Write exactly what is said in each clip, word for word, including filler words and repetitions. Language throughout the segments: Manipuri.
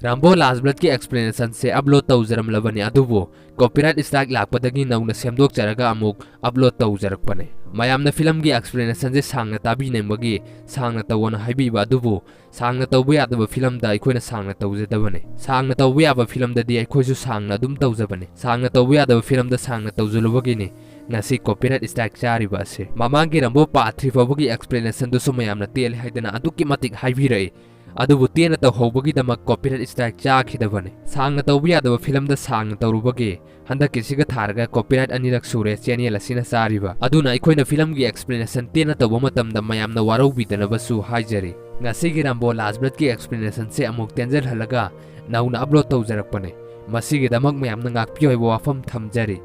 Rambo Last Bloodꯀꯤ explanationꯁꯦ upload ꯇꯧꯖꯔꯝꯂꯕꯅꯤ, ꯑꯗꯨꯕꯨ copyright strike ꯂꯥꯛꯄꯗꯒꯤ ꯅꯧꯅ ꯁꯦꯝꯗꯣꯛꯆꯔꯒ ꯑꯃꯨꯛ upload ꯇꯧꯖꯔꯛꯄꯅꯦ꯫ ꯃꯌꯥꯝꯅ filmꯒꯤ explanationꯁꯦ ꯁꯥꯡꯅ ꯇꯥꯕꯤꯅꯤꯡꯕꯒꯤ ꯁꯥꯡꯅ ꯇꯧꯑꯣꯅ ꯍꯥꯏꯕꯤꯕ, ꯑꯗꯨꯕꯨ ꯁꯥꯡꯅ ꯇꯧꯕ ꯌꯥꯗꯕ filmꯗ ꯑꯩꯈꯣꯏꯅ ꯁꯥꯡꯅ ꯇꯧꯖꯗꯕꯅꯦ꯫ ꯁꯥꯡꯅ ꯇꯧꯕ ꯌꯥꯕ filmꯗꯗꯤ ꯑꯩꯈꯣꯏꯁꯨ ꯁꯥꯡꯅ ꯑꯗꯨꯝ ꯇꯧꯖꯕꯅꯦ꯫ ꯁꯥꯡꯅ ꯇꯧꯕ ꯌꯥꯗꯕ filmꯗ ꯁꯥꯡꯅ ꯇꯧꯖꯂꯨꯕꯒꯤꯅꯤ ꯉꯁꯤ copyright strike ꯆꯥꯔꯤꯕ ꯑꯁꯤ꯫ ꯃꯃꯥꯡꯒꯤ Rambo Part three ꯐꯥꯎꯕꯒꯤ explanationꯗꯨꯁꯨ ꯃꯌꯥꯝꯅ ꯇꯦꯜꯂꯦ ꯍꯥꯏꯗꯅ ꯑꯗꯨꯛꯀꯤ ꯃꯇꯤꯛ ꯍꯥꯏꯕꯤꯔꯛꯏ꯫ ꯑꯗꯨꯕꯨ ꯇꯦꯟꯅ ꯇꯧꯍꯧꯕꯒꯤꯗꯃꯛ copyright strike ꯆꯥꯈꯤꯗꯕꯅꯤ꯫ ꯁꯥꯡꯅ ꯇꯧꯕ ꯌꯥꯗꯕ filmꯗ ꯁꯥꯡꯅ ꯇꯧꯔꯨꯕꯒꯤ ꯍꯟꯗꯛꯀꯤꯁꯤꯒ ꯊꯥꯔꯒ copyright ꯑꯅꯤꯔꯛ ꯁꯨꯔꯦ channel ꯑꯁꯤꯅ ꯆꯥꯔꯤꯕ꯫ ꯑꯗꯨꯅ ꯑꯩꯈꯣꯏꯅ filmꯒꯤ explanation ꯇꯦꯟꯅ ꯇꯧꯕ ꯃꯇꯝꯗ ꯃꯌꯥꯝꯅ ꯋꯥꯔꯧꯕꯤꯗꯅꯕꯁꯨ ꯍꯥꯏꯖꯔꯤ꯫ ꯉꯁꯤꯒꯤ Rambo Last Bloodꯀꯤ explanationꯁꯦ ꯑꯃꯨꯛ ꯇꯦꯟꯖꯜꯍꯜꯂꯒ ꯅꯧꯅ upload ꯇꯧꯖꯔꯛꯄꯅꯦ꯫ ꯃꯁꯤꯒꯤꯗꯃꯛ ꯃꯌꯥꯝꯅ ꯉꯥꯛꯄꯤꯌꯨ ꯍꯥꯏꯕ ꯋꯥꯐꯝ ꯊꯝꯖꯔꯤ꯫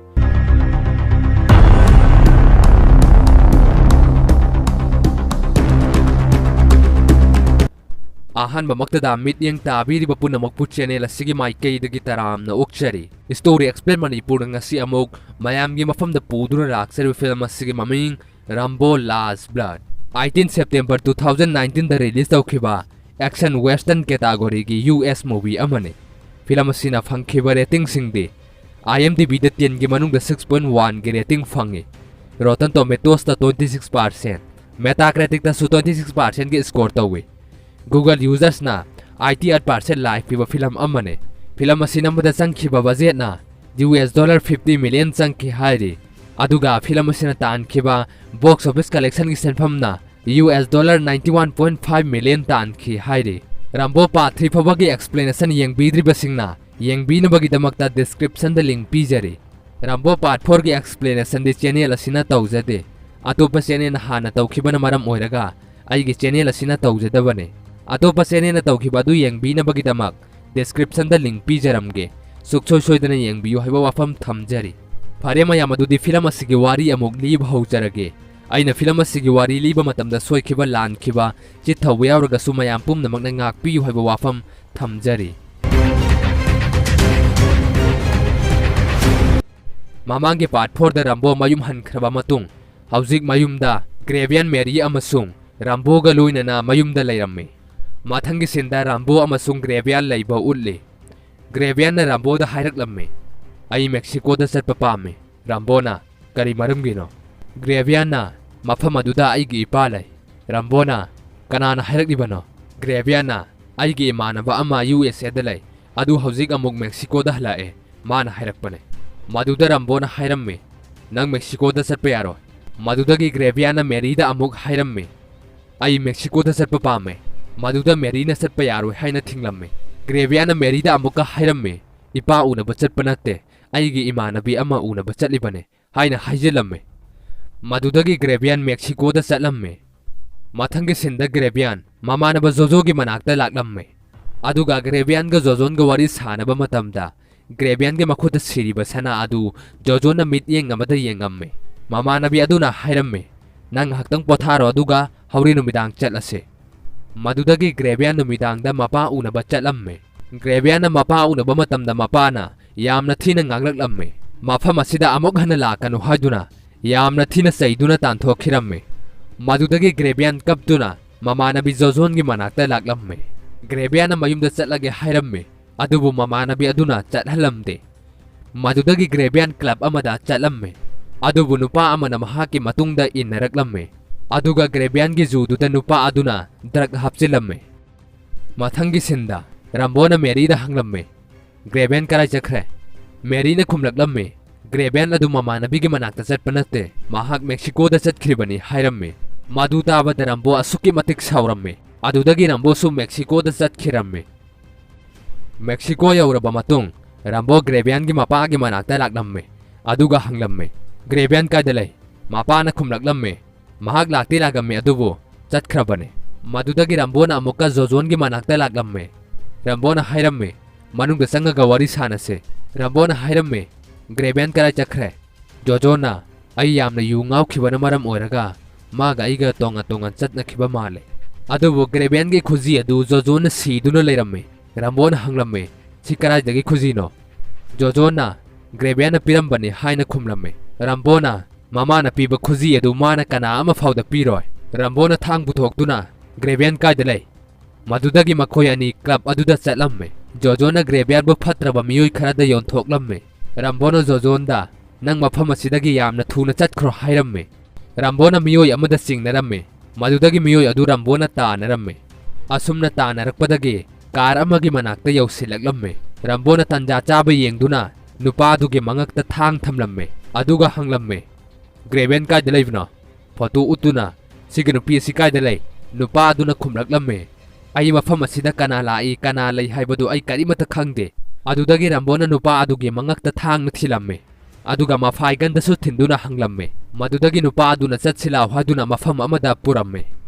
ꯑꯍꯥꯟꯕꯃꯛꯇꯗ ꯃꯤꯠꯌꯦꯡ ꯇꯥꯕꯤꯔꯤꯕ ꯄꯨꯝꯅꯃꯛꯄꯨ channel ꯑꯁꯤꯒꯤ ꯃꯥꯏꯀꯩꯗꯒꯤ ꯇꯔꯥꯝꯅ ꯑꯣꯛꯆꯔꯤ꯫ Story Explain ꯃꯅꯤꯄꯨꯔꯅ ꯉꯁꯤ ꯑꯃꯨꯛ ꯃꯌꯥꯝꯒꯤ ꯃꯐꯝꯗ ꯄꯨꯗꯨꯅ ꯂꯥꯛꯆꯔꯤꯕ film ꯑꯁꯤꯒꯤ ꯃꯃꯤꯡ Rambo Last Blood꯫ Eighteen September two thousand nineteenꯗ release ꯇꯧꯈꯤꯕ action western categoryꯒꯤ U S movie ꯑꯃꯅꯤ꯫ Film ꯑꯁꯤꯅ ꯐꯪꯈꯤꯕ ratingꯁꯤꯡꯗꯤ IMDbꯗ tenꯒꯤ ꯃꯅꯨꯡꯗ six point oneꯒꯤ rating ꯐꯪꯉꯤ꯫ Rotten Tomatoesꯇ twenty six percent, Metacriticꯇꯁꯨ twenty six percentꯒꯤ score ꯇꯧꯏ꯫ Google usersꯅ eighty eight percent like ꯄꯤꯕ film ꯑꯃꯅꯤ꯫ Film ꯑꯁꯤ ꯅꯝꯕꯗ ꯆꯪꯈꯤꯕ budgetꯅ US dollar fifty million ꯆꯪꯈꯤ ꯍꯥꯏꯔꯤ꯫ ꯑꯗꯨꯒ film ꯑꯁꯤꯅ ꯇꯥꯟꯈꯤꯕ box office collectionꯒꯤ ꯁꯦꯟꯐꯝꯅ US dollar ninety one point five million ꯇꯥꯟꯈꯤ ꯍꯥꯏꯔꯤ꯫ Rambo Part three ꯐꯥꯎꯕꯒꯤ explanation ꯌꯦꯡꯕꯤꯗ꯭ꯔꯤꯕꯁꯤꯡꯅ ꯌꯦꯡꯕꯤꯅꯕꯒꯤꯗꯃꯛꯇ descriptionꯗ link ꯄꯤꯖꯔꯤ꯫ Rambo Part fourꯒꯤ explanationꯗꯤ channel ꯑꯁꯤꯅ ꯇꯧꯖꯗꯦ꯫ ꯑꯇꯣꯞꯄ channelꯅ ꯍꯥꯟꯅ ꯇꯧꯈꯤꯕꯅ ꯃꯔꯝ ꯑꯣꯏꯔꯒ ꯑꯩꯒꯤ channel ꯑꯁꯤꯅ ꯇꯧꯖꯗꯕꯅꯤ꯫ ꯑꯇꯣꯞꯄ channelꯅ ꯇꯧꯈꯤꯕ ꯑꯗꯨ ꯌꯦꯡꯕꯤꯅꯕꯒꯤꯗꯃꯛ descriptionꯗ link ꯄꯤꯖꯔꯝꯒꯦ꯫ ꯁꯨꯛꯁꯣꯏ ꯁꯣꯏꯗꯅ ꯌꯦꯡꯕꯤꯌꯨ ꯍꯥꯏꯕ ꯋꯥꯐꯝ ꯊꯝꯖꯔꯤ꯫ ꯐꯔꯦ ꯃꯌꯥꯝ, ꯑꯗꯨꯗꯤ film ꯑꯁꯤꯒꯤ ꯋꯥꯔꯤ ꯑꯃꯨꯛ ꯂꯤꯕ ꯍꯧꯖꯔꯒꯦ꯫ ꯑꯩꯅ film ꯑꯁꯤꯒꯤ ꯋꯥꯔꯤ ꯂꯤꯕ ꯃꯇꯝꯗ ꯁꯣꯏꯈꯤꯕ, ꯂꯥꯟꯈꯤꯕ, ꯆꯤꯠ ꯊꯧꯕ ꯌꯥꯎꯔꯒꯁꯨ ꯃꯌꯥꯝ ꯄꯨꯝꯅꯃꯛꯅ ꯉꯥꯛꯄꯤꯌꯨ ꯍꯥꯏꯕ ꯋꯥꯐꯝ ꯊꯝꯖꯔꯤ꯫ ꯃꯃꯥꯡꯒꯤ Part fourꯗ Rambo ꯃꯌꯨꯝ ꯍꯟꯈ꯭ꯔꯕ ꯃꯇꯨꯡ, ꯍꯧꯖꯤꯛ ꯃꯌꯨꯝꯗ Craven Mary ꯑꯃꯁꯨꯡ Ramboꯒ ꯂꯣꯏꯅꯅ ꯃꯌꯨꯝꯗ ꯂꯩꯔꯝꯃꯤ꯫ ꯃꯊꯪꯒꯤ ꯁꯤꯟꯗ ꯔꯥꯝꯕꯣ ꯑꯃꯁꯨꯡ ꯒ꯭ꯔꯦꯕꯤꯌꯥꯟ ꯂꯩꯕ ꯎꯠꯂꯤ꯫ ꯒ꯭ꯔꯦꯕꯤꯌꯥꯟꯅ ꯔꯥꯝꯕꯣꯗ ꯍꯥꯏꯔꯛꯂꯝꯃꯤ, "ꯑꯩ ꯃꯦꯛꯁꯤꯀꯣꯗ ꯆꯠꯄ ꯄꯥꯝꯃꯤ꯫" ꯔꯥꯝꯕꯣꯅ, "ꯀꯔꯤ ꯃꯔꯝꯒꯤꯅꯣ?" ꯒ꯭ꯔꯦꯕꯤꯌꯥꯟꯅ, "ꯃꯐꯝ ꯑꯗꯨꯗ ꯑꯩꯒꯤ ꯏꯄꯥ ꯂꯩ꯫" ꯔꯥꯝꯕꯣꯅ, "ꯀꯅꯥꯅ ꯍꯥꯏꯔꯛꯂꯤꯕꯅꯣ?" ꯒ꯭ꯔꯦꯕꯤꯌꯥꯟꯅ, "ꯑꯩꯒꯤ ꯏꯃꯥꯟꯅꯕ ꯑꯃ ꯌꯨ ꯑꯦꯁ ꯑꯦꯗ ꯂꯩ, ꯑꯗꯨ ꯍꯧꯖꯤꯛ ꯑꯃꯨꯛ ꯃꯦꯛꯁꯤꯀꯣꯗ ꯍꯜꯂꯛꯑꯦ, ꯃꯥꯅ ꯍꯥꯏꯔꯛꯄꯅꯦ꯫" ꯃꯗꯨꯗ ꯔꯥꯝꯕꯣꯅ ꯍꯥꯏꯔꯝꯃꯤ, "ꯅꯪ ꯃꯦꯛꯁꯤꯀꯣꯗ ꯆꯠꯄ ꯌꯥꯔꯣꯏ꯫" ꯃꯗꯨꯗꯒꯤ ꯒ꯭ꯔꯦꯕꯤꯌꯥꯟꯅ ꯃꯦꯔꯤꯗ ꯑꯃꯨꯛ ꯍꯥꯏꯔꯝꯃꯤ, "ꯑꯩ ꯃꯦꯛꯁꯤꯀꯣꯗ ꯆꯠꯄ ꯄꯥꯝꯃꯦ꯫" ꯃꯗꯨꯗ ꯃꯦꯔꯤꯅ ꯆꯠꯄ ꯌꯥꯔꯣꯏ ꯍꯥꯏꯅ ꯊꯤꯡꯂꯝꯃꯤ꯫ ꯒ꯭ꯔꯦꯕꯤꯌꯥꯟꯅ ꯃꯦꯔꯤꯗ ꯑꯃꯨꯛꯀ ꯍꯥꯏꯔꯝꯃꯤ, "ꯏꯄꯥ ꯎꯅꯕ ꯆꯠꯄ ꯅꯠꯇꯦ, ꯑꯩꯒꯤ ꯏꯃꯥꯟꯅꯕꯤ ꯑꯃ ꯎꯅꯕ ꯆꯠꯂꯤꯕꯅꯦ" ꯍꯥꯏꯅ ꯍꯥꯏꯖꯤꯜꯂꯝꯃꯤ꯫ ꯃꯗꯨꯗꯒꯤ ꯒ꯭ꯔꯦꯕꯤꯌꯥꯟ ꯃꯦꯛꯁꯤꯀꯣꯗ ꯆꯠꯂꯝꯃꯤ꯫ ꯃꯊꯪꯒꯤ ꯁꯤꯟꯗ ꯒ꯭ꯔꯦꯕꯤꯌꯥꯟ ꯃꯃꯥꯟꯅꯕ ꯖꯣꯖꯣꯒꯤ ꯃꯅꯥꯛꯇ ꯂꯥꯛꯂꯝꯃꯤ꯫ ꯑꯗꯨꯒ ꯒ꯭ꯔꯦꯕꯤꯌꯥꯟꯒ ꯖꯣꯖꯣꯟꯒ ꯋꯥꯔꯤ ꯁꯥꯟꯅꯕ ꯃꯇꯝꯗ ꯒ꯭ꯔꯦꯕꯤꯌꯥꯟꯒꯤ ꯃꯈꯨꯠꯇ ꯁꯤꯔꯤꯕ ꯁꯅꯥ ꯑꯗꯨ ꯖꯣꯖꯣꯟꯅ ꯃꯤꯠꯌꯦꯡ ꯑꯃꯗ ꯌꯦꯡꯉꯝꯃꯤ꯫ ꯃꯃꯥꯟꯅꯕꯤ ꯑꯗꯨꯅ ꯍꯥꯏꯔꯝꯃꯤ, "ꯅꯪ ꯉꯥꯏꯍꯥꯛꯇꯪ ꯄꯣꯊꯥꯔꯣ, ꯑꯗꯨꯒ ꯍꯧꯔꯦꯟ ꯅꯨꯃꯤꯗꯥꯡ ꯆꯠꯂꯁꯤ꯫" ꯃꯗꯨꯗꯒꯤ ꯒ꯭ꯔꯦꯕꯤꯌꯥꯟ ꯅꯨꯃꯤꯗꯥꯡꯗ ꯃꯄꯥ ꯎꯅꯕ ꯆꯠꯂꯝꯃꯤ꯫ ꯒ꯭ꯔꯦꯕꯤꯌꯥꯟꯅ ꯃꯄꯥ ꯎꯅꯕ ꯃꯇꯝꯗ ꯃꯄꯥꯅ ꯌꯥꯝꯅ ꯊꯤꯅ ꯉꯥꯡꯂꯛꯂꯝꯃꯤ꯫ "ꯃꯐꯝ ꯑꯁꯤꯗ ꯑꯃꯨꯛ ꯍꯟꯅ ꯂꯥꯛꯀꯅꯨ" ꯍꯥꯏꯗꯨꯅ ꯌꯥꯝꯅ ꯊꯤꯅ ꯆꯩꯗꯨꯅ ꯇꯥꯟꯊꯣꯛꯈꯤꯔꯝꯃꯤ꯫ ꯃꯗꯨꯗꯒꯤ ꯒ꯭ꯔꯦꯕꯤꯌꯥꯟ ꯀꯞꯇꯨꯅ ꯃꯃꯥꯟꯅꯕꯤ ꯖꯣꯖꯣꯟꯒꯤ ꯃꯅꯥꯛꯇ ꯂꯥꯛꯂꯝꯃꯤ꯫ ꯒ꯭ꯔꯦꯕꯤꯌꯥꯟꯅ ꯃꯌꯨꯝꯗ ꯆꯠꯂꯒꯦ ꯍꯥꯏꯔꯝꯃꯤ, ꯑꯗꯨꯕꯨ ꯃꯃꯥꯟꯅꯕꯤ ꯑꯗꯨꯅ ꯆꯠꯍꯜꯂꯝꯗꯦ꯫ ꯃꯗꯨꯗꯒꯤ ꯒ꯭ꯔꯦꯕꯤꯌꯥꯟ ꯀ꯭ꯂꯕ ꯑꯃꯗ ꯆꯠꯂꯝꯃꯤ, ꯑꯗꯨꯕꯨ ꯅꯨꯄꯥ ꯑꯃꯅ ꯃꯍꯥꯛꯀꯤ ꯃꯇꯨꯡꯗ ꯏꯟꯅꯔꯛꯂꯝꯃꯤ꯫ ꯑꯗꯨꯒ ꯒ꯭ꯔꯦꯕꯤꯌꯥꯟꯒꯤ ꯖꯨꯗꯨꯗ ꯅꯨꯄꯥ ꯑꯗꯨꯅ ꯗ꯭ꯔꯒ ꯍꯥꯞꯆꯤꯜꯂꯝꯃꯤ꯫ ꯃꯊꯪꯒꯤ ꯁꯤꯟꯗ ꯔꯥꯝꯕꯣꯅ ꯃꯦꯔꯤꯗ ꯍꯪꯂꯝꯃꯤ, "ꯒ꯭ꯔꯦꯕꯤꯌꯥꯟ ꯀꯔꯥꯏ ꯆꯠꯈ꯭ꯔꯦ?" ꯃꯦꯔꯤꯅ ꯈꯨꯝꯂꯛꯂꯝꯃꯤ, "ꯒ꯭ꯔꯦꯕꯤꯌꯥꯟ ꯑꯗꯨ ꯃꯃꯥꯟꯅꯕꯤꯒꯤ ꯃꯅꯥꯛꯇ ꯆꯠꯄ ꯅꯠꯇꯦ, ꯃꯍꯥꯛ ꯃꯦꯛꯁꯤꯀꯣꯗ ꯆꯠꯈ꯭ꯔꯤꯕꯅꯤ" ꯍꯥꯏꯔꯝꯃꯤ꯫ ꯃꯗꯨ ꯇꯥꯕꯗ ꯔꯥꯝꯕꯣ ꯑꯁꯨꯛꯀꯤ ꯃꯇꯤꯛ ꯁꯥꯎꯔꯝꯃꯤ꯫ ꯑꯗꯨꯗꯒꯤ ꯔꯥꯝꯕꯣꯁꯨ ꯃꯦꯛꯁꯤꯀꯣꯗ ꯆꯠꯈꯤꯔꯝꯃꯤ꯫ ꯃꯦꯛꯁꯤꯀꯣ ꯌꯧꯔꯕ ꯃꯇꯨꯡ ꯔꯥꯝꯕꯣ ꯒ꯭ꯔꯦꯕꯤꯌꯥꯟꯒꯤ ꯃꯄꯥꯒꯤ ꯃꯅꯥꯛꯇ ꯂꯥꯛꯂꯝꯃꯤ, ꯑꯗꯨꯒ ꯍꯪꯂꯝꯃꯤ, "ꯒ꯭ꯔꯦꯕꯤꯌꯥꯟ ꯀꯥꯏꯗ ꯂꯩ?" ꯃꯄꯥꯅ ꯈꯨꯝꯂꯛꯂꯝꯃꯤ, "ꯃꯍꯥꯛ ꯂꯥꯛꯇꯤ ꯂꯥꯛꯂꯝꯃꯤ, ꯑꯗꯨꯕꯨ ꯆꯠꯈ꯭ꯔꯕꯅꯤ꯫" ꯃꯗꯨꯗꯒꯤ ꯔꯥꯝꯕꯣꯅ ꯑꯃꯨꯛꯀ ꯖꯣꯖꯣꯟꯒꯤ ꯃꯅꯥꯛꯇ ꯂꯥꯛꯂꯝꯃꯤ꯫ ꯔꯥꯝꯕꯣꯅ ꯍꯥꯏꯔꯝꯃꯤ, "ꯃꯅꯨꯡꯗ ꯆꯪꯉꯒ ꯋꯥꯔꯤ ꯁꯥꯟꯅꯁꯦ꯫" ꯔꯥꯝꯕꯣꯅ ꯍꯥꯏꯔꯝꯃꯤ, "ꯒ꯭ꯔꯦꯕꯤꯌꯥꯟ ꯀꯗꯥꯏ ꯆꯠꯈ꯭ꯔꯦ?" ꯖꯣꯖꯣꯟꯅ, "ꯑꯩ ꯌꯥꯝꯅ ꯌꯨ ꯉꯥꯎꯈꯤꯕꯅ ꯃꯔꯝ ꯑꯣꯏꯔꯒ ꯃꯥꯒ ꯑꯩꯒ ꯇꯣꯉꯥꯟ ꯇꯣꯉꯥꯟ ꯆꯠꯅꯈꯤꯕ ꯃꯥꯜꯂꯦ꯫" ꯑꯗꯨꯕꯨ ꯒ꯭ꯔꯦꯕꯤꯌꯥꯟꯒꯤ ꯈꯨꯖꯤ ꯑꯗꯨ ꯖꯣꯖꯣꯟꯅ ꯁꯤꯗꯨꯅ ꯂꯩꯔꯝꯃꯤ꯫ ꯔꯥꯝꯕꯣꯅ ꯍꯪꯂꯝꯃꯤ, "ꯁꯤ ꯀꯗꯥꯏꯗꯒꯤ ꯈꯨꯖꯤꯅꯣ?" ꯖꯣꯖꯣꯟꯅ, "ꯒ꯭ꯔꯦꯕꯤꯌꯥꯟꯅ ꯄꯤꯔꯝꯕꯅꯤ" ꯍꯥꯏꯅ ꯈꯨꯝꯂꯝꯃꯤ꯫ ꯔꯥꯝꯕꯣꯅ, "ꯃꯃꯥꯅ ꯄꯤꯕ ꯈꯨꯖꯤ ꯑꯗꯨ ꯃꯥꯅ ꯀꯅꯥ ꯑꯃ ꯐꯥꯎꯗ ꯄꯤꯔꯣꯏ꯫" ꯔꯥꯝꯕꯣꯅ ꯊꯥꯡ ꯄꯨꯊꯣꯛꯇꯨꯅ, "ꯒ꯭ꯔꯦꯕꯤꯌꯥꯟ ꯀꯥꯏꯗ ꯂꯩ?" ꯃꯗꯨꯗꯒꯤ ꯃꯈꯣꯏ ꯑꯅꯤ ꯀ꯭ꯂꯕ ꯑꯗꯨꯗ ꯆꯠꯂꯝꯃꯤ꯫ ꯖꯣꯖꯣꯅ ꯒ꯭ꯔꯦꯕꯤꯌꯥꯟꯕꯨ ꯐꯠꯇ꯭ꯔꯕ ꯃꯤꯑꯣꯏ ꯈꯔꯗ ꯌꯣꯟꯊꯣꯛꯂꯝꯃꯤ꯫ ꯔꯝꯕꯣꯅ ꯖꯣꯖꯣꯟꯗ, "ꯅꯪ ꯃꯐꯝ ꯑꯁꯤꯗꯒꯤ ꯌꯥꯝꯅ ꯊꯨꯅ ꯆꯠꯈ꯭ꯔꯣ" ꯍꯥꯏꯔꯝꯃꯤ꯫ ꯔꯝꯕꯣꯅ ꯃꯤꯑꯣꯏ ꯑꯃꯗ ꯆꯤꯡꯅꯔꯝꯃꯤ꯫ ꯃꯗꯨꯗꯒꯤ ꯃꯤꯑꯣꯏ ꯑꯗꯨ ꯔꯝꯕꯣꯅ ꯇꯥꯟꯅꯔꯝꯃꯤ꯫ ꯑꯁꯨꯝꯅ ꯇꯥꯟꯅꯔꯛꯄꯗꯒꯤ ꯀꯥꯔ ꯑꯃꯒꯤ ꯃꯅꯥꯛꯇ ꯌꯧꯁꯤꯜꯂꯛꯂꯝꯃꯤ꯫ ꯔꯝꯕꯣꯅ ꯇꯟꯖꯥ ꯆꯥꯕ ꯌꯦꯡꯗꯨꯅ ꯅꯨꯄꯥ ꯑꯗꯨꯒꯤ ꯃꯉꯛꯇ ꯊꯥꯡ ꯊꯝꯂꯝꯃꯤ꯫ ꯑꯗꯨꯒ ꯍꯪꯂꯝꯃꯤ, "ꯒ꯭ꯔꯦꯕꯤꯌꯥꯟ ꯀꯥꯏꯗ ꯂꯩꯕꯅꯣ?" ꯐꯣꯇꯣ ꯎꯠꯇꯨꯅ, "ꯁꯤꯒꯤ ꯅꯨꯄꯤ ꯑꯁꯤ ꯀꯥꯏꯗ ꯂꯩ?" ꯅꯨꯄꯥ ꯑꯗꯨꯅ ꯈꯨꯝꯂꯛꯂꯝꯃꯤ, "ꯑꯩ ꯃꯐꯝ ꯑꯁꯤꯗ ꯀꯅꯥ ꯂꯥꯛꯏ, ꯀꯅꯥ ꯂꯩ ꯍꯥꯏꯕꯗꯨ ꯑꯩ ꯀꯔꯤꯃꯠꯇ ꯈꯪꯗꯦ"꯫ ꯑꯗꯨꯗꯒꯤ ꯔꯝꯕꯣꯅ ꯅꯨꯄꯥ ꯑꯗꯨꯒꯤ ꯃꯉꯛꯇ ꯊꯥꯡꯅ ꯊꯤꯜꯂꯝꯃꯤ꯫ ꯑꯗꯨꯒ ꯃꯐꯥꯏꯒꯟꯗꯁꯨ ꯊꯤꯟꯗꯨꯅ ꯍꯪꯂꯝꯃꯤ꯫ ꯃꯗꯨꯗꯒꯤ ꯅꯨꯄꯥ ꯑꯗꯨꯅ ꯆꯠꯁꯤ ꯂꯥꯎ ꯍꯥꯏꯗꯨꯅ ꯃꯐꯝ ꯑꯃꯗ ꯄꯨꯔꯝꯃꯤ꯫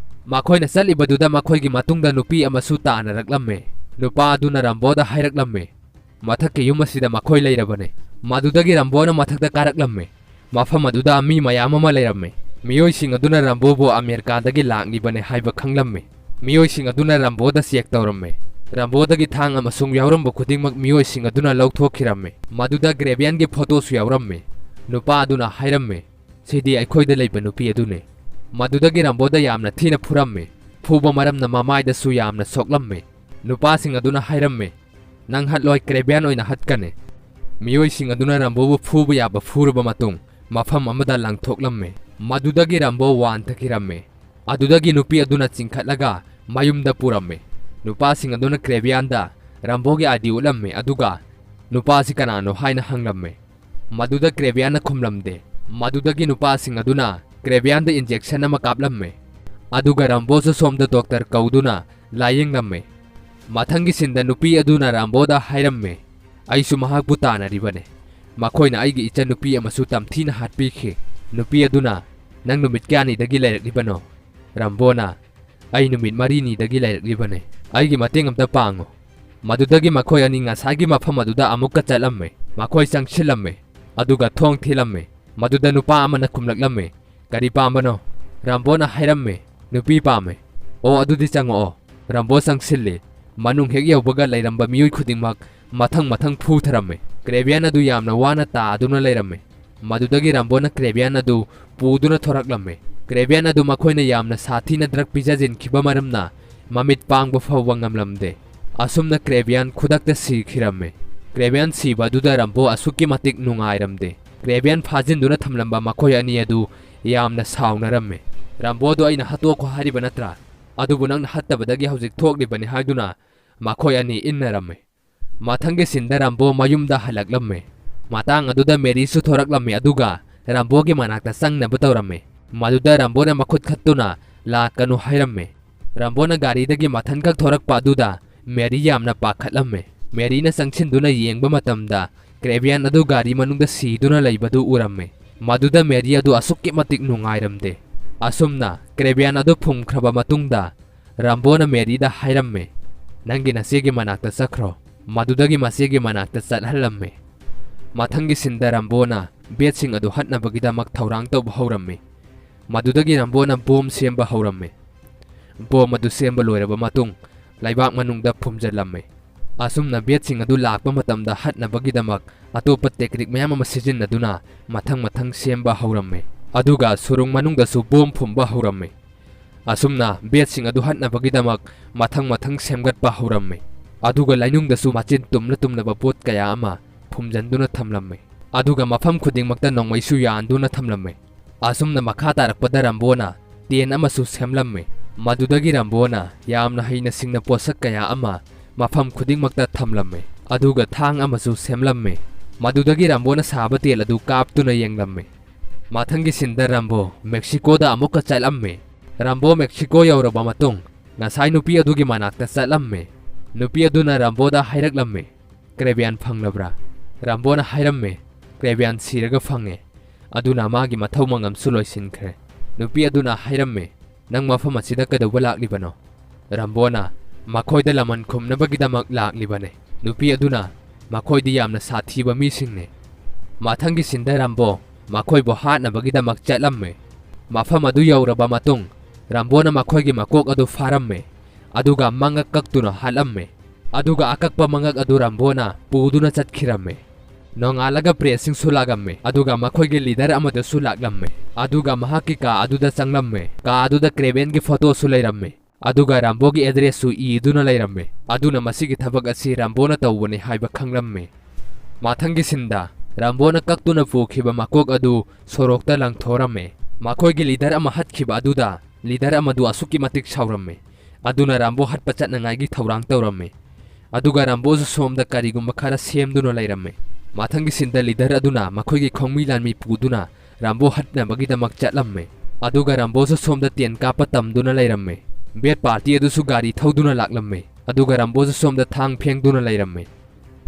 ꯃꯈꯣꯏꯅ ꯆꯠꯂꯤꯕꯗꯨꯗ ꯃꯈꯣꯏꯒꯤ ꯃꯇꯨꯡꯗ ꯅꯨꯄꯤ ꯑꯃꯁꯨ ꯇꯥꯟꯅꯔꯛꯂꯝꯃꯤ꯫ ꯅꯨꯄꯥ ꯑꯗꯨꯅ ꯔꯝꯕꯣꯗ ꯍꯥꯏꯔꯛꯂꯝꯃꯤ, "ꯃꯊꯛꯀꯤ ꯌꯨꯝ ꯑꯁꯤꯗ ꯃꯈꯣꯏ ꯂꯩꯔꯕꯅꯤ"꯫ ꯃꯗꯨꯗꯒꯤ ꯔꯝꯕꯣꯅ ꯃꯊꯛꯇ ꯀꯥꯔꯛꯂꯝꯃꯤ꯫ ꯃꯐꯝ ꯑꯗꯨꯗ ꯃꯤ ꯃꯌꯥꯝ ꯑꯃ ꯂꯩꯔꯝꯃꯤ꯫ ꯃꯤꯑꯣꯏꯁꯤꯡ ꯑꯗꯨꯅ ꯔꯝꯕꯣꯕꯨ ꯑꯃꯦꯔꯤꯀꯥꯗꯒꯤ ꯂꯥꯛꯂꯤꯕꯅꯤ ꯍꯥꯏꯕ ꯈꯪꯂꯝꯃꯤ꯫ ꯃꯤꯑꯣꯏꯁꯤꯡ ꯑꯗꯨꯅ ꯔꯝꯕꯣꯗ ꯆꯦꯛ ꯇꯧꯔꯝꯃꯤ꯫ ꯔꯝꯕꯣꯗꯒꯤ ꯊꯥꯡ ꯑꯃꯁꯨꯡ ꯌꯥꯎꯔꯝꯕ ꯈꯨꯗꯤꯡꯃꯛ ꯃꯤꯑꯣꯏꯁꯤꯡ ꯑꯗꯨꯅ ꯂꯧꯊꯣꯛꯈꯤꯔꯝꯃꯤ꯫ ꯃꯗꯨꯗ ꯒ꯭ꯔꯦꯕꯤꯌꯥꯟꯒꯤ ꯐꯣꯇꯣꯁꯨ ꯌꯥꯎꯔꯝꯃꯤ꯫ ꯅꯨꯄꯥ ꯑꯗꯨꯅ ꯍꯥꯏꯔꯝꯃꯤ, "ꯁꯤꯗꯤ ꯑꯩꯈꯣꯏꯗ ꯂꯩꯕ ꯅꯨꯄꯤ ꯑꯗꯨꯅꯤ"꯫ ꯃꯗꯨꯗꯒꯤ ꯔꯝꯕꯣꯗ ꯌꯥꯝꯅ ꯊꯤꯅ ꯐꯨꯔꯝꯃꯤ꯫ ꯐꯨꯕ ꯃꯔꯝꯅ ꯃꯃꯥꯏꯗꯁꯨ ꯌꯥꯝꯅ ꯁꯣꯛꯂꯝꯃꯤ꯫ ꯅꯨꯄꯥꯁꯤꯡ ꯑꯗꯨꯅ ꯍꯥꯏꯔꯝꯃꯤ, "ꯅꯪ ꯍꯠꯂꯣꯏ, ꯒ꯭ꯔꯦꯕꯤꯌꯥꯟ ꯑꯣꯏꯅ ꯍꯠꯀꯅꯤ"꯫ ꯃꯤꯑꯣꯏꯁꯤꯡ ꯑꯗꯨꯅ ꯔꯝꯕꯣꯕꯨ ꯐꯨꯕ ꯌꯥꯕ ꯐꯨꯔꯕ ꯃꯇꯨꯡ, ꯃꯐꯝ ꯑꯃꯗ ꯂꯪꯊꯣꯛꯂꯝꯃꯤ꯫ ꯃꯗꯨꯗꯒꯤ ꯔꯝꯕꯣ ꯋꯥꯟꯊꯈꯤꯔꯝꯃꯤ꯫ ꯑꯗꯨꯗꯒꯤ ꯅꯨꯄꯤ ꯑꯗꯨꯅ ꯆꯤꯡꯈꯠꯂꯒ ꯃꯌꯨꯝꯗ ꯄꯨꯔꯝꯃꯤ꯫ ꯅꯨꯄꯥꯁꯤꯡ ꯑꯗꯨꯅ ꯒ꯭ꯔꯦꯕꯤꯌꯥꯟꯗ ꯔꯝꯕꯣꯒꯤ ID ꯎꯠꯂꯝꯃꯤ, ꯑꯗꯨꯒ "ꯅꯨꯄꯥ ꯑꯁꯤ ꯀꯅꯥꯅꯣ?" ꯍꯥꯏꯅ ꯍꯪꯂꯝꯃꯤ꯫ ꯃꯗꯨꯗ ꯒ꯭ꯔꯦꯕꯤꯌꯥꯟꯅ ꯈꯨꯝꯂꯝꯗꯦ꯫ ꯃꯗꯨꯗꯒꯤ ꯅꯨꯄꯥꯁꯤꯡ ꯑꯗꯨꯅ ꯒ꯭ꯔꯦꯕꯤꯌꯥꯟꯗ injection ꯑꯃ ꯀꯥꯞꯂꯝꯃꯤ꯫ ꯑꯗꯨꯒ ꯔꯝꯕꯣꯁꯨ ꯁꯣꯝꯗ ꯗꯣꯛꯇꯔ ꯀꯧꯗꯨꯅ ꯂꯥꯌꯦꯡꯂꯝꯃꯤ꯫ ꯃꯊꯪꯒꯤ ꯁꯤꯟꯗ ꯅꯨꯄꯤ ꯑꯗꯨꯅ ꯔꯝꯕꯣꯗ ꯍꯥꯏꯔꯝꯃꯤ, "ꯑꯩꯁꯨ ꯃꯍꯥꯛꯄꯨ ꯇꯥꯟꯅꯔꯤꯕꯅꯤ꯫ ꯃꯈꯣꯏꯅ ꯑꯩꯒꯤ ꯏꯆꯟꯅꯨꯄꯤ ꯑꯃꯁꯨ ꯇꯝꯊꯤꯅ ꯍꯥꯠꯄꯤꯈꯤ"꯫ ꯅꯨꯄꯤ ꯑꯗꯨꯅ, "ꯅꯪ ꯅꯨꯃꯤꯠ ꯀꯌꯥꯅꯤꯗꯒꯤ ꯂꯩꯔꯛꯂꯤꯕꯅꯣ?" ꯔꯝꯕꯣꯅ, "ꯑꯩ ꯅꯨꯃꯤꯠ ꯃꯔꯤꯅꯤꯗꯒꯤ ꯂꯩꯔꯛꯂꯤꯕꯅꯤ꯫ ꯑꯩꯒꯤ ꯃꯇꯦꯡ ꯑꯝꯇ ꯄꯥꯡꯉꯨ"꯫ ꯃꯗꯨꯗꯒꯤ ꯃꯈꯣꯏ ꯑꯅꯤ ꯉꯁꯥꯏꯒꯤ ꯃꯐꯝ ꯑꯗꯨꯗ ꯑꯃꯨꯛꯀ ꯆꯠꯂꯝꯃꯤ꯫ ꯃꯈꯣꯏ ꯆꯪꯁꯤꯜꯂꯝꯃꯤ꯫ ꯑꯗꯨꯒ ꯊꯣꯡ ꯊꯤꯜꯂꯝꯃꯤ꯫ ꯃꯗꯨꯗ ꯅꯨꯄꯥ ꯑꯃꯅ ꯈꯨꯝꯂꯛꯂꯝꯃꯤ, "ꯀꯔꯤ ꯄꯥꯝꯕꯅꯣ?" ꯔꯝꯕꯣꯅ ꯍꯥꯏꯔꯝꯃꯤ, "ꯅꯨꯄꯤ ꯄꯥꯝꯃꯤ"꯫ "ꯑꯣ, ꯑꯗꯨꯗꯤ ꯆꯪꯉꯛꯑꯣ"꯫ ꯔꯝꯕꯣ ꯆꯪꯁꯤꯜꯂꯤ꯫ ꯃꯅꯨꯡ ꯍꯦꯛ ꯌꯧꯕꯒ ꯂꯩꯔꯝꯕ ꯃꯤꯑꯣꯏ ꯈꯨꯗꯤꯡꯃꯛ ꯃꯊꯪ ꯃꯊꯪ ꯐꯨꯊꯔꯝꯃꯤ꯫ ꯒ꯭ꯔꯦꯕꯤꯌꯥꯟ ꯑꯗꯨ ꯌꯥꯝꯅ ꯋꯥꯅ ꯇꯥꯗꯨꯅ ꯂꯩꯔꯝꯃꯤ꯫ ꯃꯗꯨꯗꯒꯤ ꯔꯝꯕꯣꯅ ꯒ꯭ꯔꯦꯕꯤꯌꯥꯟ ꯑꯗꯨ ꯄꯨꯗꯨꯅ ꯊꯣꯔꯛꯂꯝꯃꯤ꯫ ꯒ꯭ꯔꯦꯕꯤꯌꯥꯟ ꯑꯗꯨ ꯃꯈꯣꯏꯅ ꯌꯥꯝꯅ ꯁꯥꯊꯤꯅ drug ꯄꯤꯖꯁꯤꯟꯈꯤꯕ ꯃꯔꯝꯅ ꯃꯃꯤꯠ ꯄꯥꯡꯕ ꯐꯥꯎꯕ ꯉꯝꯂꯝꯗꯦ꯫ ꯑꯁꯨꯝꯅ ꯀ꯭ꯔꯦꯕꯤꯌꯥꯟ ꯈꯨꯗꯛꯇ ꯁꯤꯈꯤꯔꯝꯃꯦ꯫ ꯀ꯭ꯔꯦꯕꯤꯌꯥꯟ ꯁꯤꯕ ꯑꯗꯨꯗ ꯔꯝꯕꯣ ꯑꯁꯨꯛꯀꯤ ꯃꯇꯤꯛ ꯅꯨꯡꯉꯥꯏꯔꯝꯗꯦ꯫ ꯀ꯭ꯔꯦꯕꯤꯌꯥꯟ ꯐꯥꯖꯤꯟꯗꯨꯅ ꯊꯝꯂꯝꯕ ꯃꯈꯣꯏ ꯑꯅꯤ ꯑꯗꯨ ꯌꯥꯝꯅ ꯁꯥꯎꯅꯔꯝꯃꯦ꯫ "ꯔꯝꯕꯣꯗꯣ ꯑꯩꯅ ꯍꯥꯠꯇꯣꯛꯈꯣ ꯍꯥꯏꯔꯤꯕ ꯅꯠꯇ꯭ꯔꯥ? ꯑꯗꯨꯕꯨ ꯅꯪꯅ ꯍꯥꯠꯇꯕꯗꯒꯤ ꯍꯧꯖꯤꯛ ꯊꯣꯛꯂꯤꯕꯅꯤ" ꯍꯥꯏꯗꯨꯅ ꯃꯈꯣꯏ ꯑꯅꯤ ꯏꯟꯅꯔꯝꯃꯦ꯫ ꯃꯊꯪꯒꯤ ꯁꯤꯟꯗ ꯔꯝꯕꯣ ꯃꯌꯨꯝꯗ ꯍꯜꯂꯛꯂꯝꯃꯦ꯫ ꯃꯇꯥꯡ ꯑꯗꯨꯗ ꯃꯦꯔꯤꯁꯨ ꯊꯣꯔꯛꯂꯝꯃꯤ, ꯑꯗꯨꯒ ꯔꯝꯕꯣꯒꯤ ꯃꯅꯥꯛꯇ ꯆꯪꯅꯕ ꯇꯧꯔꯝꯃꯤ꯫ ꯃꯗꯨꯗ ꯔꯝꯕꯣꯅ ꯃꯈꯨꯠ ꯈꯠꯇꯨꯅ "ꯂꯥꯛꯀꯅꯨ" ꯍꯥꯏꯔꯝꯃꯤ꯫ ꯔꯝꯕꯣꯅ ꯒꯥꯔꯤꯗꯒꯤ ꯃꯊꯟꯈꯛ ꯊꯣꯔꯛꯄ ꯑꯗꯨꯗ ꯃꯦꯔꯤ ꯌꯥꯝꯅ ꯄꯥꯈꯠꯂꯝꯃꯤ꯫ ꯃꯦꯔꯤꯅ ꯆꯪꯁꯤꯟꯗꯨꯅ ꯌꯦꯡꯕ ꯃꯇꯝꯗ ꯀ꯭ꯔꯦꯕꯤꯌꯥꯟ ꯑꯗꯨ ꯒꯥꯔꯤ ꯃꯅꯨꯡꯗ ꯁꯤꯗꯨꯅ ꯂꯩꯕꯗꯨ ꯎꯔꯝꯃꯤ꯫ ꯃꯗꯨꯗ ꯃꯦꯔꯤ ꯑꯗꯨ ꯑꯁꯨꯛꯀꯤ ꯃꯇꯤꯛ ꯅꯨꯡꯉꯥꯏꯔꯝꯗꯦ꯫ ꯑꯁꯨꯝꯅ ꯀ꯭ꯔꯦꯕꯤꯌꯥꯟ ꯑꯗꯨ ꯐꯨꯝꯈ꯭ꯔꯕ ꯃꯇꯨꯡꯗ ꯔꯝꯕꯣꯅ ꯃꯦꯔꯤꯗ ꯍꯥꯏꯔꯝꯃꯤ, "ꯅꯪꯒꯤ ꯅꯆꯦꯒꯤ ꯃꯅꯥꯛꯇ ꯆꯠꯈ꯭ꯔꯣ"꯫ ꯃꯗꯨꯗꯒꯤ ꯃꯆꯦꯒꯤ ꯃꯅꯥꯛꯇ ꯆꯠꯍꯜꯂꯝꯃꯤ꯫ ꯃꯊꯪꯒꯤ ꯁꯤꯟꯗ ꯔꯝꯕꯣꯅ ꯕꯦꯠꯁꯤꯡ ꯑꯗꯨ ꯍꯠꯅꯕꯒꯤꯗꯃꯛ ꯊꯧꯔꯥꯡ ꯇꯧꯕ ꯍꯧꯔꯝꯃꯤ꯫ ꯃꯗꯨꯗꯒꯤ ꯔꯝꯕꯣꯅ ꯕꯣꯝ ꯁꯦꯝꯕ ꯍꯧꯔꯝꯃꯤ꯫ ꯕꯣꯝ ꯑꯗꯨ ꯁꯦꯝꯕ ꯂꯣꯏꯔꯕ ꯃꯇꯨꯡ, ꯂꯩꯕꯥꯛ ꯃꯅꯨꯡꯗ ꯐꯨꯝꯖꯤꯜꯂꯝꯃꯤ꯫ ꯑꯁꯨꯝꯅ ꯕꯦꯠꯁꯤꯡ ꯑꯗꯨ ꯂꯥꯛꯄ ꯃꯇꯝꯗ ꯍꯠꯅꯕꯒꯤꯗꯃꯛ ꯑꯇꯣꯞꯄ ꯇꯦꯛꯅꯤꯛ ꯃꯌꯥꯝ ꯑꯃ ꯁꯤꯖꯤꯟꯅꯗꯨꯅ ꯃꯊꯪ ꯃꯊꯪ ꯁꯦꯝꯕ ꯍꯧꯔꯝꯃꯤ꯫ ꯑꯗꯨꯒ ꯁꯨꯔꯨꯡ ꯃꯅꯨꯡꯗꯁꯨ ꯕꯣꯝ ꯐꯨꯝꯕ ꯍꯧꯔꯝꯃꯤ꯫ ꯑꯁꯨꯝꯅ ꯕꯦꯠꯁꯤꯡ ꯑꯗꯨ ꯍꯠꯅꯕꯒꯤꯗꯃꯛ ꯃꯊꯪ ꯃꯊꯪ ꯁꯦꯝꯒꯠꯄ ꯍꯧꯔꯝꯃꯤ꯫ ꯑꯗꯨꯒ ꯂꯩꯅꯨꯡꯗꯁꯨ ꯃꯆꯤꯟ ꯇꯨꯝꯂ ꯇꯨꯝꯂꯕ ꯄꯣꯠ ꯀꯌꯥ ꯑꯃ ꯐꯨꯝꯖꯤꯟꯗꯨꯅ ꯊꯝꯂꯝꯃꯤ꯫ ꯑꯗꯨꯒ ꯃꯐꯝ ꯈꯨꯗꯤꯡꯃꯛꯇ ꯅꯣꯡꯃꯩꯁꯨ ꯌꯥꯟꯗꯨꯅ ꯊꯝꯂꯝꯃꯤ꯫ ꯑꯁꯨꯝꯅ ꯃꯈꯥ ꯇꯥꯔꯛꯄꯗ ꯔꯝꯕꯣꯅ ꯇꯦꯟ ꯑꯃꯁꯨ ꯁꯦꯝꯂꯝꯃꯤ꯫ ꯃꯗꯨꯗꯒꯤ ꯔꯝꯕꯣꯅ ꯌꯥꯝꯅ ꯍꯩꯅ ꯁꯤꯡꯅ ꯄꯣꯠꯁꯛ ꯀꯌꯥ ꯑꯃ ꯃꯐꯝ ꯈꯨꯗꯤꯡꯃꯛꯇ ꯊꯝꯂꯝꯃꯤ꯫ ꯑꯗꯨꯒ ꯊꯥꯡ ꯑꯃꯁꯨ ꯁꯦꯝꯂꯝꯃꯤ꯫ ꯃꯗꯨꯗꯒꯤ ꯔꯝꯕꯣꯅ ꯁꯥꯕ ꯇꯦꯟ ꯑꯗꯨ ꯀꯥꯞꯇꯨꯅ ꯌꯦꯡꯂꯝꯃꯤ꯫ ꯃꯊꯪꯒꯤ ꯁꯤꯟꯗ ꯔꯝꯕꯣ ꯃꯦꯛꯁꯤꯀꯣꯗ ꯑꯃꯨꯛꯀ ꯆꯠꯂꯝꯃꯤ꯫ ꯔꯝꯕꯣ ꯃꯦꯛꯁꯤꯀꯣ ꯌꯧꯔꯕ ꯃꯇꯨꯡ, ꯉꯁꯥꯏ ꯅꯨꯄꯤ ꯑꯗꯨꯒꯤ ꯃꯅꯥꯛꯇ ꯆꯠꯂꯝꯃꯤ꯫ ꯅꯨꯄꯤ ꯑꯗꯨꯅ ꯔꯝꯕꯣꯗ ꯍꯥꯏꯔꯛꯂꯝꯃꯤ, "ꯀ꯭ꯔꯦꯕꯤꯌꯥꯟ ꯐꯪꯂꯕ꯭ꯔꯥ?" ꯔꯝꯕꯣꯅ ꯍꯥꯏꯔꯝꯃꯤ, "ꯀ꯭ꯔꯦꯕꯤꯌꯥꯟ ꯁꯤꯔꯒ ꯐꯪꯉꯦ꯫ ꯑꯗꯨꯅ ꯃꯥꯒꯤ ꯃꯊꯧ ꯃꯉꯝꯁꯨ ꯂꯣꯏꯁꯤꯟꯈ꯭ꯔꯦ"꯫ ꯅꯨꯄꯤ ꯑꯗꯨꯅ ꯍꯥꯏꯔꯝꯃꯤ, "ꯅꯪ ꯃꯐꯝ ꯑꯁꯤꯗ ꯀꯩꯗꯧꯕ ꯂꯥꯛꯂꯤꯕꯅꯣ?" ꯔꯝꯕꯣꯅ, "ꯃꯈꯣꯏꯗ ꯂꯃꯟ ꯈꯨꯝꯅꯕꯒꯤꯗꯃꯛ ꯂꯥꯛꯂꯤꯕꯅꯦ"꯫ ꯅꯨꯄꯤ ꯑꯗꯨꯅ, "ꯃꯈꯣꯏꯗꯤ ꯌꯥꯝꯅ ꯁꯥꯊꯤꯕ ꯃꯤꯁꯤꯡꯅꯦ"꯫ ꯃꯊꯪꯒꯤ ꯁꯤꯟꯗ ꯔꯝꯕꯣ ꯃꯈꯣꯏꯕꯨ ꯍꯥꯠꯅꯕꯒꯤꯗꯃꯛ ꯆꯠꯂꯝꯃꯤ꯫ ꯃꯐꯝ ꯑꯗꯨ ꯌꯧꯔꯕ ꯃꯇꯨꯡ, ꯔꯝꯕꯣꯅ ꯃꯈꯣꯏꯒꯤ ꯃꯀꯣꯛ ꯑꯗꯨ ꯐꯥꯔꯝꯃꯤ, ꯑꯗꯨꯒ ꯃꯉꯛ ꯀꯛꯇꯨꯅ ꯍꯥꯠꯂꯝꯃꯤ꯫ ꯑꯗꯨꯒ ꯑꯀꯛꯄ ꯃꯉꯛ ꯑꯗꯨ ꯔꯝꯕꯣꯅ ꯄꯨꯗꯨꯅ ꯆꯠꯈꯤꯔꯝꯃꯤ꯫ ꯅꯣꯡꯉꯥꯜꯂꯒ ꯄ꯭ꯔꯦꯁꯁꯤꯡꯁꯨ ꯂꯥꯛꯂꯝꯃꯤ, ꯑꯗꯨꯒ ꯃꯈꯣꯏꯒꯤ ꯂꯤꯗꯔ ꯑꯃꯗꯨꯁꯨ ꯂꯥꯛꯂꯝꯃꯤ, ꯑꯗꯨꯒ ꯃꯍꯥꯛꯀꯤ ꯀꯥ ꯑꯗꯨꯗ ꯆꯪꯂꯝꯃꯤ꯫ ꯀꯥ ꯑꯗꯨꯗ ꯀ꯭ꯔꯦꯕꯦꯟꯒꯤ ꯐꯣꯇꯣꯁꯨ ꯂꯩꯔꯝꯃꯤ꯫ ꯑꯗꯨꯒ ꯔꯥꯝꯕꯣꯒꯤ ꯑꯦꯗ꯭ꯔꯦꯁꯁꯨ ꯏꯗꯨꯅ ꯂꯩꯔꯝꯃꯦ꯫ ꯑꯗꯨꯅ ꯃꯁꯤꯒꯤ ꯊꯕꯛ ꯑꯁꯤ ꯔꯥꯝꯕꯣꯅ ꯇꯧꯕꯅꯤ ꯍꯥꯏꯕ ꯈꯪꯂꯝꯃꯦ꯫ ꯃꯊꯪꯒꯤ ꯁꯤꯟꯗ ꯔꯥꯝꯕꯣꯅ ꯀꯛꯇꯨꯅ ꯄꯨꯈꯤꯕ ꯃꯀꯣꯛ ꯑꯗꯨ ꯁꯣꯔꯣꯛꯇ ꯂꯪꯊꯣꯔꯝꯃꯦ꯫ ꯃꯈꯣꯏꯒꯤ ꯂꯤꯗꯔ ꯑꯃ ꯍꯠꯈꯤꯕ ꯑꯗꯨꯗ ꯂꯤꯗꯔ ꯑꯃꯗꯨ ꯑꯁꯨꯛꯀꯤ ꯃꯇꯤꯛ ꯁꯥꯎꯔꯝꯃꯦ꯫ ꯑꯗꯨꯅ ꯔꯥꯝꯕꯣ ꯍꯠꯄ ꯆꯠꯅꯉꯥꯏꯒꯤ ꯊꯧꯔꯥꯡ ꯇꯧꯔꯝꯃꯦ꯫ ꯑꯗꯨꯒ ꯔꯥꯝꯕꯣꯁꯨ ꯁꯣꯝꯗ ꯀꯔꯤꯒꯨꯝꯕ ꯈꯔ ꯁꯦꯝꯗꯨꯅ ꯂꯩꯔꯝꯃꯦ꯫ ꯃꯊꯪꯒꯤ ꯁꯤꯟꯗ ꯂꯤꯗꯔ ꯑꯗꯨꯅ ꯃꯈꯣꯏꯒꯤ ꯈꯣꯡꯃꯤ ꯂꯥꯟꯃꯤ ꯄꯨꯗꯨꯅ ꯔꯥꯝꯕꯣ ꯍꯠꯅꯕꯒꯤꯗꯃꯛ ꯆꯠꯂꯝꯃꯦ꯫ ꯑꯗꯨꯒ ꯔꯥꯝꯕꯣꯁꯨ ꯁꯣꯝꯗ ꯇꯦꯟ ꯀꯥꯞꯄ ꯇꯝꯗꯨꯅ ꯂꯩꯔꯝꯃꯦ꯫ ꯕꯦꯠ ꯄꯥꯔꯇꯤ ꯑꯗꯨꯁꯨ ꯒꯥꯔꯤ ꯊꯧꯗꯨꯅ ꯂꯥꯛꯂꯝꯃꯦ꯫ ꯑꯗꯨꯒ ꯔꯥꯝꯕꯣꯁꯨ ꯁꯣꯝꯗ ꯊꯥꯡ ꯐꯦꯡꯗꯨꯅ ꯂꯩꯔꯝꯃꯦ꯫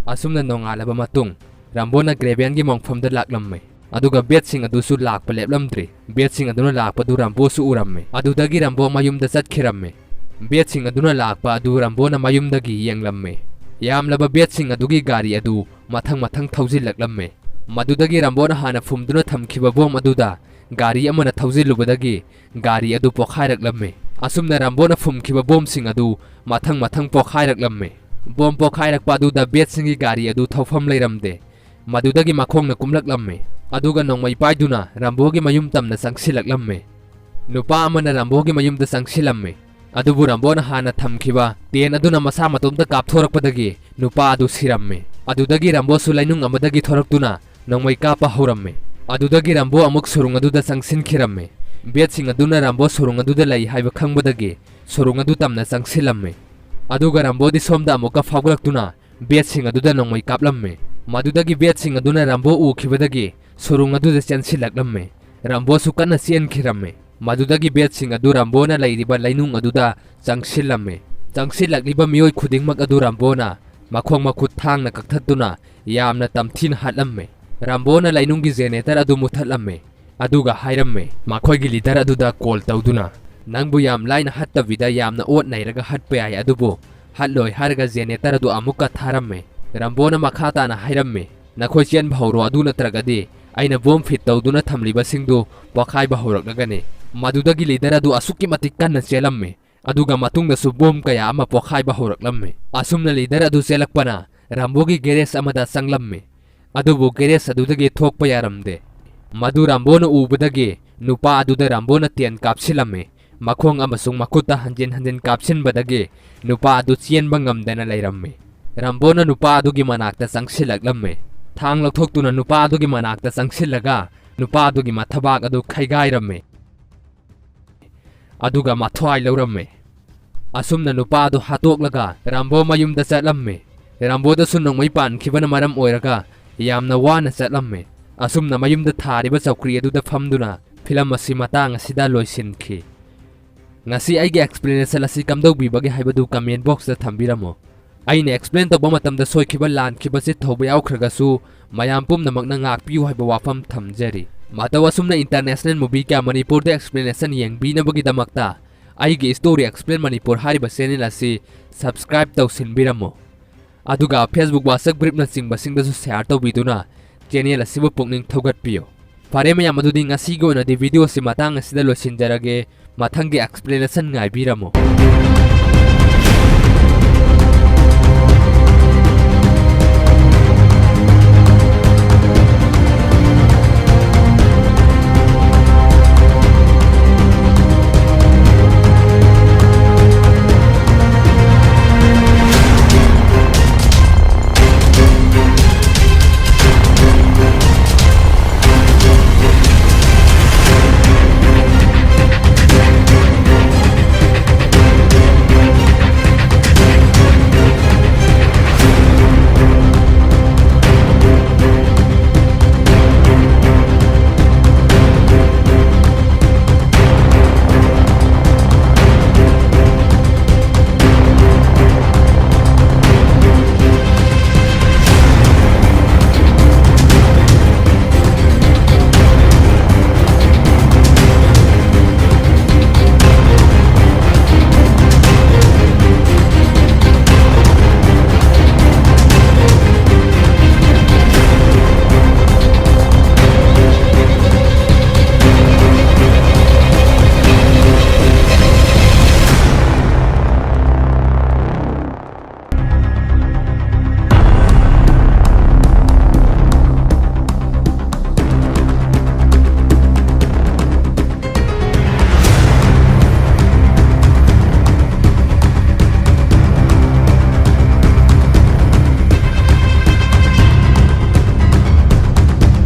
ꯑꯁꯨꯝꯅ ꯅꯣꯡꯉꯥꯜꯂꯕ ꯃꯇꯨꯡ ꯔꯥꯝꯕꯣꯅ ꯒ꯭ꯔꯦꯕꯦꯟꯒꯤ ꯃꯣꯡꯐꯝꯗ ꯂꯥꯛꯂꯝꯃꯦ꯫ ꯑꯗꯨꯒ ꯕꯦꯠꯁꯤꯡ ꯑꯗꯨꯁꯨ ꯂꯥꯛꯄ ꯂꯦꯞꯂꯝꯗ꯭ꯔꯤ꯫ ꯕꯦꯠꯁꯤꯡ ꯑꯗꯨꯅ ꯂꯥꯛꯄꯗꯨ ꯔꯥꯝꯕꯣꯁꯨ ꯎꯔꯝꯃꯦ꯫ ꯑꯗꯨꯗꯒꯤ ꯔꯥꯝꯕꯣ ꯃꯌꯨꯝꯗ ꯆꯠꯈꯤꯔꯝꯃꯦ꯫ ꯕꯦꯠꯁꯤꯡ ꯑꯗꯨꯅ ꯂꯥꯛꯄ ꯑꯗꯨ ꯔꯥꯝꯕꯣꯅ ꯃꯌꯨꯝꯗꯒꯤ ꯌꯦꯡꯂꯝꯃꯦ꯫ ꯌꯥꯝꯂꯕ ꯕꯦꯠꯁꯤꯡ ꯑꯗꯨꯒꯤ ꯒꯥꯔꯤ ꯑꯗꯨ ꯃꯊꯪ ꯃꯊꯪ ꯊꯧꯖꯤꯜꯂꯛꯂꯝꯃꯦ꯫ ꯃꯗꯨꯗꯒꯤ ꯔꯥꯝꯕꯣꯅ ꯍꯥꯟꯅ ꯐꯨꯝꯗꯨꯅ ꯊꯝꯈꯤꯕ ꯕꯣꯝ ꯑꯗꯨꯗ ꯒꯥꯔꯤ ꯑꯃꯅ ꯊꯧꯖꯤꯜꯂꯨꯕꯗꯒꯤ ꯒꯥꯔꯤ ꯑꯗꯨ ꯄꯣꯈꯥꯏꯔꯛꯂꯝꯃꯦ꯫ ꯑꯁꯨꯝꯅ ꯔꯥꯝꯕꯣꯅ ꯐꯨꯝꯈꯤꯕ ꯕꯣꯝꯁꯤꯡ ꯑꯗꯨ ꯃꯊꯪ ꯃꯊꯪ ꯄꯣꯈꯥꯏꯔꯛꯂꯝꯃꯦ꯫ ꯕꯣꯝ ꯄꯣꯈꯥꯏꯔꯛꯄ ꯑꯗꯨꯗ ꯕꯦꯠꯁꯤꯡꯒꯤ ꯒꯥꯔꯤ ꯑꯗꯨ ꯊꯧꯐꯝ ꯂꯩꯔꯝꯗꯦ꯫ ꯃꯗꯨꯗꯒꯤ ꯃꯈꯣꯡꯅ ꯀꯨꯝꯂꯛꯂꯝꯃꯦ꯫ ꯑꯗꯨꯒ ꯅꯣꯡꯃꯩ ꯄꯥꯏꯗꯨꯅ ꯔꯥꯝꯕꯣꯒꯤ ꯃꯌꯨꯝ ꯇꯝꯅ ꯆꯪꯁꯤꯜꯂꯛꯂꯝꯃꯦ꯫ ꯅꯨꯄꯥ ꯑꯃꯅ ꯔꯥꯝꯕꯣꯒꯤ ꯃꯌꯨꯝꯗ ꯆꯪꯁꯤꯜꯂꯝꯃꯦ꯫ ꯑꯗꯨꯕꯨ ꯔꯥꯝꯕꯣꯅ ꯍꯥꯟꯅ ꯊꯝꯈꯤꯕ ꯇꯦꯟ ꯑꯗꯨꯅ ꯃꯁꯥ ꯃꯇꯣꯝꯇ ꯀꯥꯞꯊꯣꯔꯛꯄꯗꯒꯤ ꯅꯨꯄꯥ ꯑꯗꯨ ꯁꯤꯔꯝꯃꯦ꯫ ꯑꯗꯨꯗꯒꯤ ꯔꯥꯝꯕꯣꯁꯨ ꯂꯩꯅꯨꯡ ꯑꯃꯗꯒꯤ ꯊꯣꯔꯛꯇꯨꯅ ꯅꯣꯡꯃꯩ ꯀꯥꯞꯄ ꯍꯧꯔꯝꯃꯦ꯫ ꯑꯗꯨꯗꯒꯤ ꯔꯥꯝꯕꯣ ꯑꯃꯨꯛ ꯁꯨꯔꯨꯡ ꯑꯗꯨꯗ ꯆꯪꯁꯤꯟꯈꯤꯔꯝꯃꯦ꯫ ꯕꯦꯠꯁꯤꯡ ꯑꯗꯨꯅ ꯔꯥꯝꯕꯣ ꯁꯨꯔꯨꯡ ꯑꯗꯨꯗ ꯂꯩ ꯍꯥꯏꯕ ꯈꯪꯕꯗꯒꯤ ꯁꯨꯔꯨꯡ ꯑꯗꯨ ꯇꯝꯅ ꯆꯪꯁꯤꯜꯂꯝꯃꯦ꯫ ꯑꯗꯨꯒ ꯔꯥꯝꯕꯣꯗꯤ ꯁꯣꯝꯗ ꯑꯃꯨꯛꯀ ꯐꯥꯎꯒꯠꯂꯛꯇꯨꯅ ꯕꯦꯠꯁꯤꯡ ꯑꯗꯨꯗ ꯅꯣꯡꯃꯩ ꯀꯥꯞꯂꯝꯃꯦ꯫ ꯃꯗꯨꯗꯒꯤ ꯕꯦꯠꯁꯤꯡ ꯑꯗꯨꯅ ꯔꯥꯝꯕꯣ ꯎꯈꯤꯕꯗꯒꯤ ꯁꯨꯔꯨꯡ ꯑꯗꯨꯗ ꯆꯦꯟꯁꯤꯜꯂꯛꯂꯝꯃꯦ꯫ ꯔꯥꯝꯕꯣꯁꯨ ꯀꯟꯅ ꯆꯦꯟꯈꯤꯔꯝꯃꯦ꯫ ꯃꯗꯨꯗꯒꯤ ꯕꯦꯠꯁꯤꯡ ꯑꯗꯨ ꯔꯥꯝꯕꯣꯅ ꯂꯩꯔꯤꯕ ꯂꯩꯅꯨꯡ ꯑꯗꯨꯗ ꯆꯪꯁꯤꯜꯂꯝꯃꯦ꯫ ꯆꯪꯁꯤꯜꯂꯛꯂꯤꯕ ꯃꯤꯑꯣꯏ ꯈꯨꯗꯤꯡꯃꯛ ꯑꯗꯨ ꯔꯥꯝꯕꯣꯅ ꯃꯈꯣꯡ ꯃꯈꯨꯠ ꯊꯥꯡꯅ ꯀꯛꯊꯠꯇꯨꯅ ꯌꯥꯝꯅ ꯇꯝꯊꯤꯅ ꯍꯥꯠꯂꯝꯃꯦ꯫ ꯔꯥꯝꯕꯣꯅ ꯂꯩꯅꯨꯡꯒꯤ ꯖꯦꯅꯦꯇꯔ ꯑꯗꯨ ꯃꯨꯊꯠꯂꯝꯃꯦ꯫ ꯑꯗꯨꯒ ꯍꯥꯏꯔꯝꯃꯦ, ꯃꯈꯣꯏꯒꯤ ꯂꯤꯗꯔ ꯑꯗꯨꯗ ꯀꯣꯜ ꯇꯧꯗꯨꯅ, "ꯅꯪꯕꯨ ꯌꯥꯝ ꯂꯥꯏꯅ ꯍꯥꯠꯇꯕꯤꯗ ꯌꯥꯝꯅ ꯑꯣꯠ ꯅꯩꯔꯒ ꯍꯥꯠꯄ ꯌꯥꯏ, ꯑꯗꯨꯕꯨ ꯍꯥꯠꯂꯣꯏ" ꯍꯥꯏꯔꯒ ꯖꯦꯅꯦꯇꯔ ꯑꯗꯨ ꯑꯃꯨꯛꯀ ꯊꯥꯔꯝꯃꯦ꯫ ꯔꯥꯝꯕꯣꯅ ꯃꯈꯥ ꯇꯥꯅ ꯍꯥꯏꯔꯝꯃꯦ, "ꯅꯈꯣꯏ ꯆꯦꯟꯕ ꯍꯧꯔꯣ, ꯑꯗꯨ ꯅꯠꯇ꯭ꯔꯒꯗꯤ ꯑꯩꯅ ꯕꯣꯝ ꯐꯤꯠ ꯇꯧꯗꯨꯅ ꯊꯝꯂꯤꯕꯁꯤꯡꯗꯨ ꯄꯣꯈꯥꯏꯕ ꯍꯧꯔꯛꯂꯒꯅꯤ"꯫ ꯃꯗꯨꯗꯒꯤ ꯂꯤꯗꯔ ꯑꯗꯨ ꯑꯁꯨꯛꯀꯤ ꯃꯇꯤꯛ ꯀꯟꯅ ꯆꯦꯜꯂꯝꯃꯤ, ꯑꯗꯨꯒ ꯃꯇꯨꯡꯗꯁꯨ ꯕꯣꯝ ꯀꯌꯥ ꯑꯃ ꯄꯣꯈꯥꯏꯕ ꯍꯧꯔꯛꯂꯝꯃꯤ꯫ ꯑꯁꯨꯝꯅ ꯂꯤꯗꯔ ꯑꯗꯨ ꯆꯦꯜꯂꯛꯄꯅ ꯔꯥꯝꯕꯣꯒꯤ ꯒꯦꯔꯦꯖ ꯑꯃꯗ ꯆꯪꯂꯝꯃꯤ, ꯑꯗꯨꯕꯨ ꯒꯦꯔꯦꯖ ꯑꯗꯨꯗꯒꯤ ꯊꯣꯛꯄ ꯌꯥꯔꯝꯗꯦ꯫ ꯃꯗꯨ ꯔꯥꯝꯕꯣꯅ ꯎꯕꯗꯒꯤ ꯅꯨꯄꯥ ꯑꯗꯨꯗ ꯔꯥꯝꯕꯣꯅ ꯇꯦꯟ ꯀꯥꯞꯁꯤꯜꯂꯝꯃꯤ꯫ ꯃꯈꯣꯡ ꯑꯃꯁꯨꯡ ꯃꯈꯨꯠꯇ ꯍꯟꯖꯤꯟ ꯍꯟꯖꯤꯟ ꯀꯥꯞꯁꯤꯟꯕꯗꯒꯤ ꯅꯨꯄꯥ ꯑꯗꯨ ꯆꯦꯟꯕ ꯉꯝꯗꯅ ꯂꯩꯔꯝꯃꯤ꯫ ꯔꯥꯝꯕꯣꯅ ꯅꯨꯄꯥ ꯑꯗꯨꯒꯤ ꯃꯅꯥꯛꯇ ꯆꯪꯁꯤꯜꯂꯛꯂꯝꯃꯤ꯫ ꯊꯥꯡ ꯂꯧꯊꯣꯛꯇꯨꯅ ꯅꯨꯄꯥ ꯑꯗꯨꯒꯤ ꯃꯅꯥꯛꯇ ꯆꯪꯁꯤꯜꯂꯒ ꯅꯨꯄꯥ ꯑꯗꯨꯒꯤ ꯃꯊꯕꯥꯛ ꯑꯗꯨ ꯈꯩꯒꯥꯏꯔꯝꯃꯤ꯫ ꯑꯗꯨꯒ ꯃꯊ꯭ꯋꯥꯏ ꯂꯧꯔꯝꯃꯤ꯫ ꯑꯁꯨꯝꯅ ꯅꯨꯄꯥ ꯑꯗꯨ ꯍꯥꯠꯇꯣꯛꯂꯒ ꯔꯥꯝꯕꯣ ꯃꯌꯨꯝꯗ ꯆꯠꯂꯝꯃꯤ꯫ ꯔꯥꯝꯕꯣꯗꯁꯨ ꯅꯣꯡꯃꯩ ꯄꯥꯟꯈꯤꯕꯅ ꯃꯔꯝ ꯑꯣꯏꯔꯒ ꯌꯥꯝꯅ ꯋꯥꯅ ꯆꯠꯂꯝꯃꯤ꯫ ꯑꯁꯨꯝꯅ ꯃꯌꯨꯝꯗ ꯊꯥꯔꯤꯕ ꯆꯧꯀ꯭ꯔꯤ ꯑꯗꯨꯗ ꯐꯝꯗꯨꯅ ꯐꯤꯂꯝ ꯑꯁꯤ ꯃꯇꯥꯡ ꯑꯁꯤꯗ ꯂꯣꯏꯁꯤꯟꯈꯤ꯫ ꯉꯁꯤ ꯑꯩꯒꯤ explanation ꯑꯁꯤ ꯀꯝꯗꯧꯕꯤꯕꯒꯦ ꯍꯥꯏꯕꯗꯨ comment box ꯇ ꯊꯝꯕꯤꯔꯝꯃꯨ꯫ ꯑꯩꯅ explain ꯇꯧꯕ ꯃꯇꯝꯗ ꯁꯣꯏꯈꯤꯕ ꯂꯥꯟꯈꯤꯕꯁꯤ ꯊꯧꯕ ꯌꯥꯎꯈ꯭ꯔꯒꯁꯨ, ꯃꯌꯥꯝ ꯄꯨꯝꯅꯃꯛꯅ ꯉꯥꯛꯄꯤꯌꯨ ꯍꯥꯏꯕ ꯋꯥꯐꯝ ꯊꯝꯖꯔꯤ꯫ ꯃꯇꯧ ꯑꯁꯨꯝꯅ international movie ꯀꯌꯥ ꯃꯅꯤꯄꯨꯔꯗ explanation ꯌꯦꯡꯕꯤꯅꯕꯒꯤꯗꯃꯛꯇ ꯑꯩꯒꯤ Story Explain ꯃꯅꯤꯄꯨꯔ ꯍꯥꯏꯔꯤꯕ channel ꯑꯁꯤ subscribe ꯇꯧꯁꯤꯟꯕꯤꯔꯝꯃꯨ꯫ ꯑꯗꯨꯒ Facebook, WhatsApp group ꯅꯆꯤꯡꯕꯁꯤꯡꯗꯁꯨ share ꯇꯧꯕꯤꯗꯨꯅ channel ꯑꯁꯤꯕꯨ ꯄꯨꯛꯅꯤꯡ ꯊꯧꯒꯠꯄꯤꯌꯨ꯫ ꯐꯔꯦ ꯃꯌꯥꯝ, ꯑꯗꯨꯗꯤ ꯉꯁꯤꯒꯤ ꯑꯣꯏꯅꯗꯤ video ꯑꯁꯤ ꯃꯇꯥꯡ ꯑꯁꯤꯗ ꯂꯣꯏꯁꯤꯟꯖꯔꯒꯦ꯫ ꯃꯊꯪꯒꯤ explanation ꯉꯥꯏꯕꯤꯔꯝꯃꯨ꯫